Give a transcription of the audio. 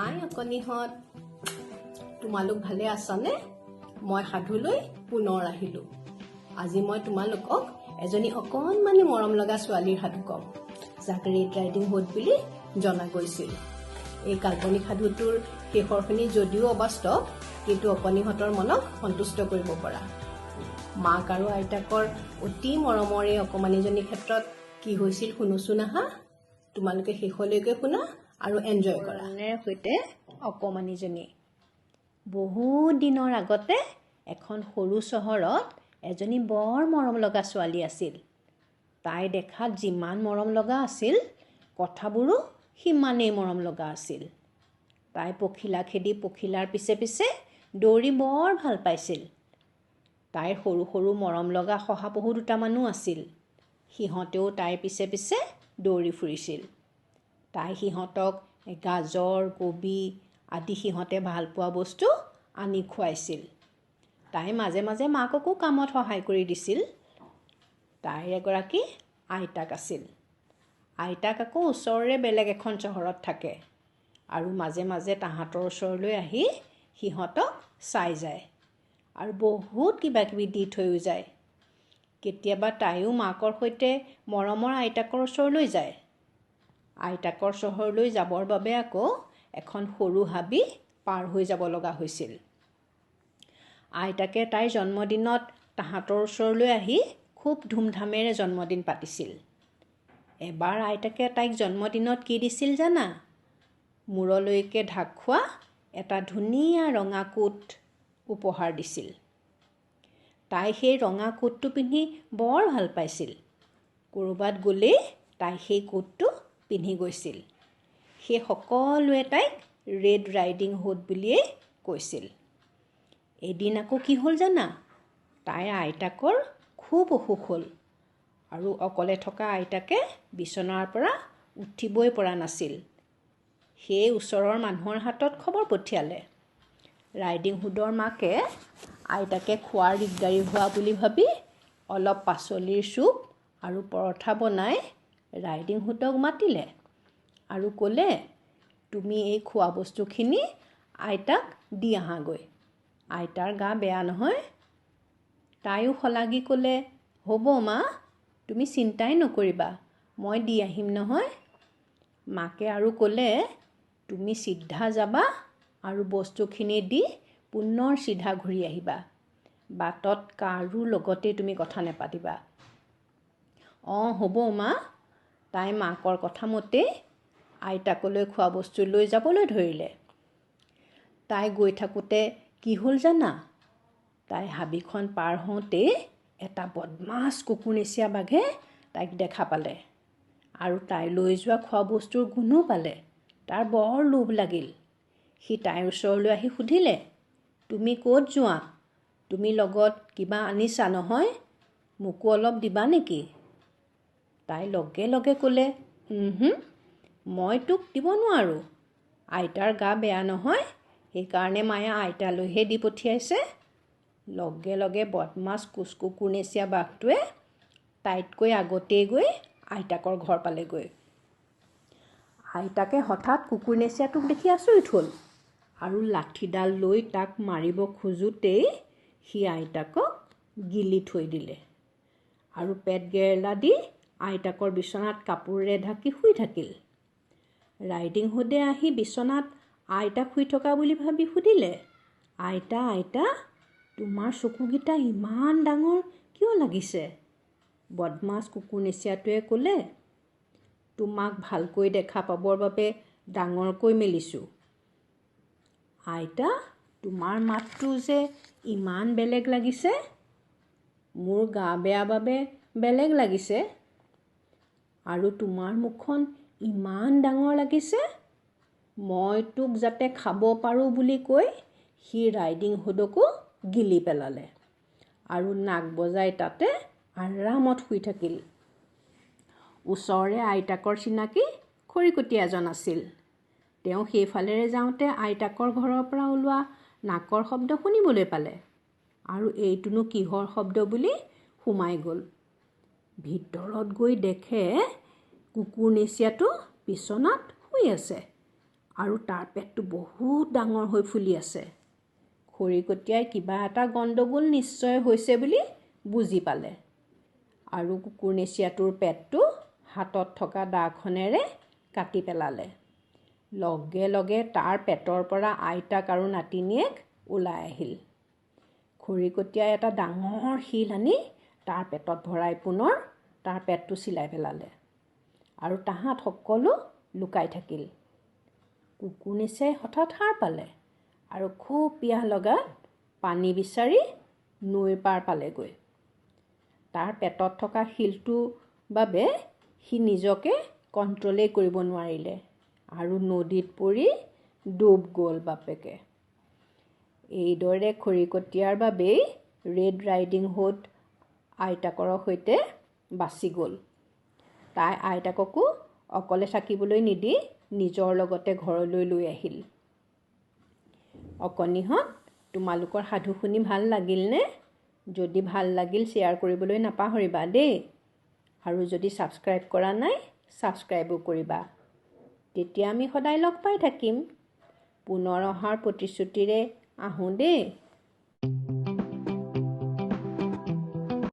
হাই অকণিহঁত, তোমালোক ভালে আছানে? মই সাধুলৈ পুনৰ আহিলোঁ। আজি মই তোমালোকক এজনী অকণমানি মৰম লগা ছোৱালীৰ সাধু ক'ম, যাক ৰেড ৰাইডিং হুড বুলি জনা গৈছিল। এই কাল্পনিক সাধুটোৰ শেষৰখিনি যদিও অবাস্তৱ, কিন্তু অকণিহঁতৰ মনক সন্তুষ্ট কৰিব পৰা। মাক আৰু আইতাকৰ অতি মৰমৰ এই অকণমানিজনীৰ ক্ষেত্ৰত কি হৈছিল শুনোচোন আহা। তোমালোকে শেষলৈকে শুনা আৰু এনজয় কৰা। সৈতে অকণমানিজনী। বহুত দিনৰ আগতে এখন সৰু চহৰত এজনী বৰ মৰম লগা ছোৱালী আছিল। তাই দেখাত যিমান মৰম লগা আছিল, কথাবোৰো সিমানেই মৰম লগা আছিল। তাই পখিলা খেদি পখিলাৰ পিছে পিছে দৌৰি বৰ ভাল পাইছিল। তাইৰ সৰু সৰু মৰম লগা শহাপহু দুটামানো আছিল। সিহঁতেও তাইৰ পিছে পিছে দৌৰি ফুৰিছিল। তাই সিহঁতক গাজৰ, কবি আদি সিহঁতে ভাল পোৱা বস্তু আনি খুৱাইছিল। তাই মাজে মাজে মাককো কামত সহায় কৰি দিছিল। তাইৰ এগৰাকী আইতাক আছিল। আইতাক আকৌ ওচৰৰে বেলেগ এখন চহৰত থাকে আৰু মাজে মাজে তাহাঁতৰ ওচৰলৈ আহি সিহঁতক চাই যায় আৰু বহুত কিবা কিবি দি থৈও যায়। কেতিয়াবা তাইও মাকৰ সৈতে মৰমৰ আইতাকৰ ওচৰলৈ যায়। আইতাকৰ চহৰলৈ যাবৰ বাবে আকৌ এখন সৰু হাবি পাৰ হৈ যাব লগা হৈছিল। আইতাকে তাইৰ জন্মদিনত তাহাঁতৰ ওচৰলৈ আহি খুব ধুমধামেৰে জন্মদিন পাতিছিল। এবাৰ আইতাকে তাইক জন্মদিনত কি দিছিল জানা? মূৰলৈকে ঢাক খোৱা এটা ধুনীয়া ৰঙা কোট উপহাৰ দিছিল। তাই সেই ৰঙা কোটটো পিন্ধি বৰ ভাল পাইছিল। ক'ৰবাত গ'লেই তাই সেই কোটটো পিন্ধি গৈছিল। সেই সকলোৱে তাইক ৰেড ৰাইডিং হুড বুলিয়েই কৈছিল। এদিন আকৌ কি হ'ল জানা? তাইৰ আইতাকৰ খুব অসুখ হ'ল আৰু অকলে থকা আইতাকে বিচনাৰ পৰা উঠিবই পৰা নাছিল। সেয়ে ওচৰৰ মানুহৰ হাতত খবৰ পঠিয়ালে। ৰাইডিং হুডৰ মাকে আইতাকে খোৱাৰ দিগদাৰী হোৱা বুলি ভাবি অলপ পাচলিৰ চুপ আৰু পৰঠা বনাই ৰাইডিং হুডক মাতিলে আৰু ক'লে, "তুমি এই খোৱা বস্তুখিনি আইতাক দি আহাগৈ, আইতাৰ গা বেয়া নহয়।" তাইও শলাগি ক'লে, "হ'ব মা, তুমি চিন্তাই নকৰিবা, মই দি আহিম নহয়।" মাকে আৰু ক'লে, "তুমি চিধা যাবা আৰু বস্তুখিনি দি পুনৰ চিধা ঘূৰি আহিবা। বাটত কাৰো লগতেই তুমি কথা নাপাতিবা।" "অঁ, হ'ব মা।" তাই মাকৰ কথা মতেই আইতাকলৈ খোৱা বস্তু লৈ যাবলৈ ধৰিলে। তাই গৈ থাকোঁতে কি হ'ল জানা? তাই হাবিখন পাৰ হওঁতেই এটা বদমাছ কুকুৰনেচীয়া বাঘে তাইক দেখা পালে আৰু তাই লৈ যোৱা খোৱা বস্তুৰ গোন্ধো পালে। তাৰ বৰ লোভ লাগিল। সি তাইৰ ওচৰলৈ আহি সুধিলে, "তুমি ক'ত যোৱা? তুমি লগত কিবা আনিছা নহয়? মোকো অলপ দিবা নেকি?" তাই লগে লগে ক'লে, "মই তোক দিব নোৱাৰোঁ। আইতাৰ গা বেয়া নহয়, সেইকাৰণে মায়ে আইতালৈহে দি পঠিয়াইছে।" লগে লগে বদমাছ কুকুৰনেচীয়া বাঘটোৱে তাইতকৈ আগতেই গৈ আইতাকৰ ঘৰ পালেগৈ। আইতাকে হঠাৎ কুকুৰনেচীয়াটোক দেখি আচৰিত হ'ল আৰু লাঠিডাল লৈ তাক মাৰিব খোজোঁতেই সি আইতাকক গিলি থৈ দিলে আৰু পেট গেৰেলা দি আইতাকৰ বিচনাত কাপোৰেৰে ঢাকি শুই থাকিল। ৰাইডিং হুডে আহি বিচনাত আইতাক শুই থকা বুলি ভাবি সুধিলে, "আইতা, আইতা, তোমাৰ চকুকেইটা ইমান ডাঙৰ কিয় লাগিছে?" বদমাছ কুকুৰনেচীয়াটোৱে ক'লে, "তোমাক ভালকৈ দেখা পাবৰ বাবে ডাঙৰকৈ মেলিছোঁ। আইতা, তোমাৰ মাতটো যে ইমান বেলেগ লাগিছে?" "মোৰ গা বেয়া বাবে বেলেগ লাগিছে।" "আৰু তোমাৰ মুখখন ইমান ডাঙৰ লাগিছে?" "মই তোক যাতে খাব পাৰোঁ," বুলি কৈ সি ৰাইডিং হুডকো গিলি পেলালে আৰু নাক বজাই তাতে আৰামত শুই থাকিল। ওচৰৰে আইতাকৰ চিনাকি খৰিকটীয়া এজন আছিল। তেওঁ সেইফালেৰে যাওঁতে আইতাকৰ ঘৰৰ পৰা ওলোৱা নাকৰ শব্দ শুনিবলৈ পালে আৰু এইটোনো কিহৰ শব্দ বুলি সোমাই গ'ল। ভিতৰত গৈ দেখে, কুকুৰনেচীয়াটো বিচনাত শুই আছে। আৰু তাৰ পেটটো বহুত ডাঙৰ হৈ ফুলি আছে। খৰিকটীয়াই কিবা এটা গণ্ডগোল নিশ্চয় হৈছে বুলি বুজি পালে আৰু কুকুৰনেচীয়াটোৰ পেটটো হাতত থকা দাখনেৰে কাটি পেলালে। লগে লগে তাৰ পেটৰ পৰা আইতাক আৰু নাতিনীয়েক ওলাই আহিল। খৰিকটীয়াই এটা ডাঙৰ শিল আনি তাৰ পেটত ভৰাই পুনৰ তাৰ পেটটো চিলাই পেলালে আৰু তাহাঁত সকলো লুকাই থাকিল। কুকুৰনেচীয়াই হঠাৎ সাৰ পালে আৰু খুব পিয়াহ লগাত পানী বিচাৰি নৈৰ পাৰ পালেগৈ। তাৰ পেটত থকা শিলটোৰ বাবে সি নিজকে কণ্ট্ৰলেই কৰিব নোৱাৰিলে আৰু নদীত পৰি ডুব গ'ল বাপেকে। এইদৰে খৰিকটীয়াৰ বাবেই ৰেড ৰাইডিং হুড আইতাকৰ সৈতে বাচি গ'ল। তাই আইতাককো অকলে থাকিবলৈ নিদি নিজৰ লগতে ঘৰলৈ লৈ আহিল। অকণিহঁত, তোমালোকৰ সাধু শুনি ভাল লাগিলনে? যদি ভাল লাগিল, শ্বেয়াৰ কৰিবলৈ নাপাহৰিবা দেই। আৰু যদি ছাবস্ক্ৰাইব কৰা নাই, ছাবস্ক্ৰাইবো কৰিবা। তেতিয়া আমি সদায় লগ পাই থাকিম। পুনৰ অহাৰ প্ৰতিশ্ৰুতিৰে আহোঁ দেই।